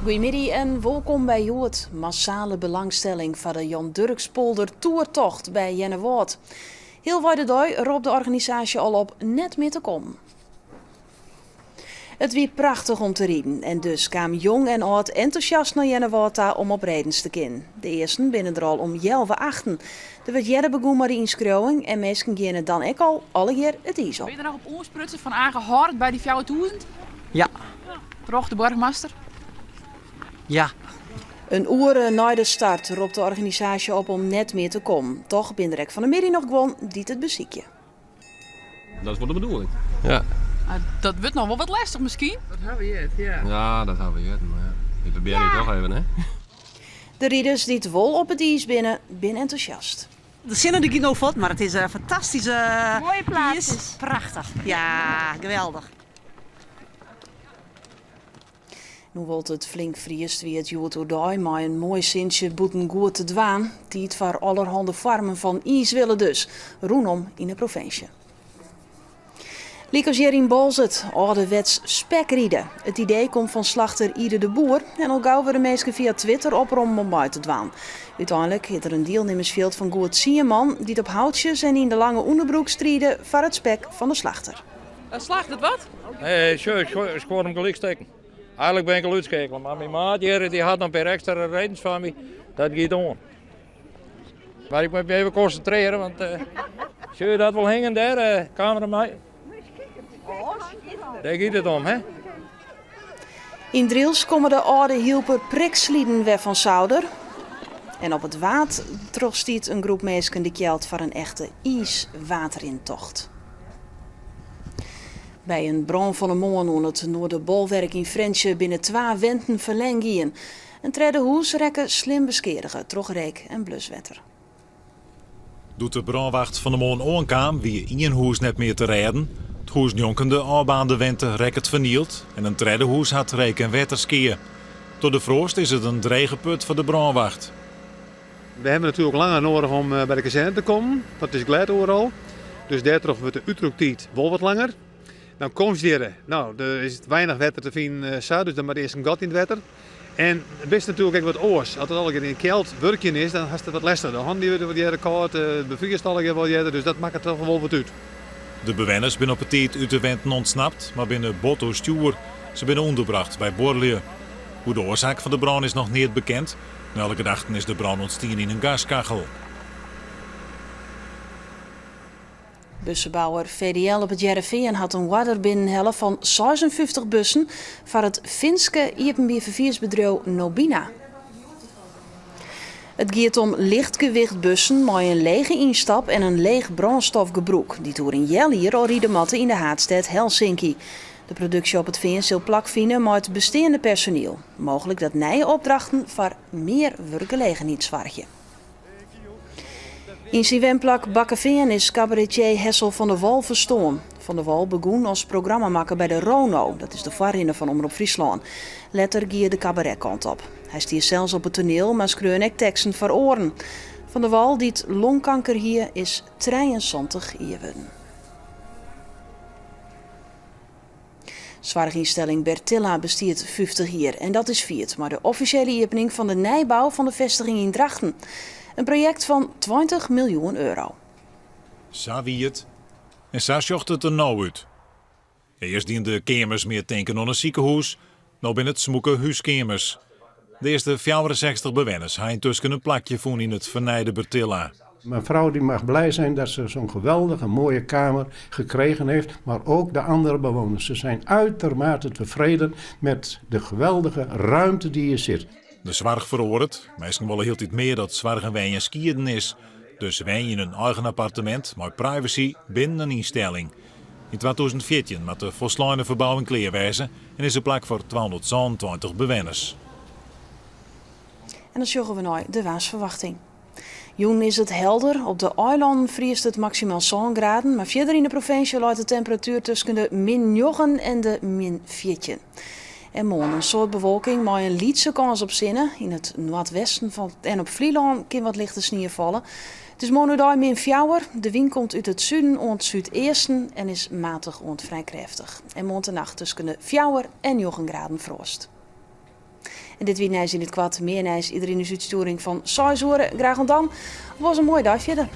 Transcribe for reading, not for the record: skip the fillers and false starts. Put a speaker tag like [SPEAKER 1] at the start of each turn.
[SPEAKER 1] Goeiemiddei en wolkom by Hjoed. Massale belangstelling foar de Jan Durkspolder Toertocht by Earnewâld. Healwei de dei ropt de organisaasje al op net mear te kommen. It wie prachtich om te riden en dus kaam jong en âld entûsjast nei Earnewâld ta om op redens te kinnen. De earsten binne der al om healwei achten. Der wurdt earder begûn mei de ynskriuwing en minsken geane dan ek al allegear it iis op.
[SPEAKER 2] Bin je der noch op oansprutsen fan Age hâld it by dy 4000?
[SPEAKER 3] Ja.
[SPEAKER 2] Troch de boargemaster?
[SPEAKER 3] Ja.
[SPEAKER 1] In oere nei de start ropt de organisaasje op om net mear te kommen. Toch binne der ek fan 'e middei noch guon dy't it besykje.
[SPEAKER 4] Dat is wol de bedoeling. Ja.
[SPEAKER 2] Dat wurdt noch wol wat lestich miskien.
[SPEAKER 5] Dat ha we heard, ja.
[SPEAKER 4] Ja, dat ha we heard. Mar ja, we probearje it toch even, hè.
[SPEAKER 1] De riders dy't wol op it iis binne, binne entûsjast.
[SPEAKER 3] De sinne dy giet no fuort, mar it is in fantastyske
[SPEAKER 6] Moaie plaatsjes.
[SPEAKER 3] Prachtich. Ja, geweldich.
[SPEAKER 1] Hoewol't it flink friest wie it hjoed oerdei mei in moai sintsje bûten goed te dwaan. Tiid foar allerhande foarmen fan iiswille dus, rûnom yn 'e provinsje. Lykas hjir yn Boalsert, âlderwets spekride. It idee komt fan slachter Yde de Boer en al gau wurde minsken fia Twitter oproppen om mei te dwaan. Uteinlik is der in dielnimmersfjild fan goed tsien man dy't op houtsjes en yn de lange ûnderbroek stride foar it spek fan de slachter.
[SPEAKER 2] Slacht it wat?
[SPEAKER 7] Nee, sjoch, ik skuor him gelyk stikken. Eigenlik bin ik al útskeakele, mar myn maat hjir dy hat noch in pear ekstra redens foar my. Dat giet oan. Mar ik moat my even konsintrearje, want uh, sjogge je dat wol hingjen dêr, uh, kamera mei? Dêr giet it om, hè?
[SPEAKER 1] Yn Drylts komme de âlde Hylper priksliden wer fan souder. En op it Waad trochstiet in groep minsken de kjeld foar in echte iiswaadrintocht. By in brân fan 'e moarn oan it Noarderbolwerk yn Frjentsjer binne twa wenten ferlern gien. In tredde hûs rekke slim beskeadige troch reek en bluswetter.
[SPEAKER 8] Doe't de brânwacht fan 'e moarn oankaam, wie ien hûs net mear te rêden. It hûs njonken de ôfbaarnde wente rekket fernield en in tredde hûs hat reek en wetterskea. Troch de froast is it in drege put foar de brânwacht.
[SPEAKER 9] We hawwe natuerlik langer noadich om by de kazerne te kommen, want it is glêd oeral. Dus dêrtroch wurdt de útruktiid wol wat langer. Dan komst hjirre, no, der is weinich wetter te finen sa, dus dan moat earst in gat yn it wetter. En bist natuerlik ek wat oars. As it allegear yn kjeld wurkjen is, dan hast it wat lestiger. De hannen dy wurde wat earder kâld, it befriest allegear wat earder, dus dat makket toch wol wat út.
[SPEAKER 8] De bewenners binne op 'e tiid út de wenten ûntsnapt, mar binne bot oerstjoer. Se binne ûnderbrocht by buorlju. Oer de oarsaak fan de brân is noch neat bekend. Nei alle gedachten is de brân ûntstien yn in gaskachel.
[SPEAKER 1] Bussebouwer VDL op It Hearrenfean hat in oarder binnenhelle fan 56 bussen foar it Finske iepenbier ferfiersbedriuw Nobina. It giet om lichtgewichtbussen mei in lege ynstap en in leech brânstofgebrûk, dy't oer in healjier al ride moatte yn de haadstêd Helsinki. De produksje op It Fean sil plakfine mei it besteande personiel. Mooglik dat nije opdrachten foar mear wurkgelegenheid soargje. Yn syn wenplak Bakkefean is kabaretier Hessel van der Wal ferstoarn. Van der Wal begûn as programmamakker by de RONO, dat is de foarrinner fan Omrop Fryslân. Letter gie er de kabaretkant op. Hy stie sels op it toaniel, mar skreaun ek teksten foar oaren. Van der Wal, dy't longkanker hie, is 73 jier wurden. Soarchynstelling Bertilla bestiet 50 jier en dat is fierd mei de offisjele iepening fan de nijbou fan de festiging yn Drachten. In projekt fan 20 miljoen euro.
[SPEAKER 8] Sa wie it en sa sjocht it der no út. Earst dienen de keamers mear tinken oan in sikehûs, no binne it smûke húskeamers. De earste 64 bewenners ha yntusken in plakje fûn yn it fernijde Bertilla.
[SPEAKER 10] Mijn vrouw die mag blij zijn dat ze zo'n geweldige mooie kamer gekregen heeft, maar ook de andere bewoners. Ze zijn uitermate tevreden met de geweldige ruimte die hier zit.
[SPEAKER 8] De soarch feroaret. Minsken wolle hieltyd mear dat soarch en wenjen skieden is. Dus wenje yn in eigen appartemint mei privacy binnen in ynstelling. Yn 2014 moat de folsleine ferbouwing klear wêze en is der plak foar 227 bewenners.
[SPEAKER 1] En dan sjogge we nei de waarsferwachting. Jûn is it helder. Op de eilannen friest it maksimaal sân graden, mar fierder yn de provinsje leit de temperatuer tusken de min njoggen en de min 14. En moarn in soad bewolking mei in lytse kâns op sinne. Yn it noardwesten fan en op Flylân kin wat lichte snie falle. It is moarn oerdei min fjouwer. De wyn komt út it suden oant súdeasten en is matich oant frij krêftich. En moarntenacht tusken de fjouwer en njoggen graden froast. En dit wie Nijs yn it Koart. Mear nijs iderien ús útstjoering fan 6 oere. Graach oant dan. Was in moaie dei fierder.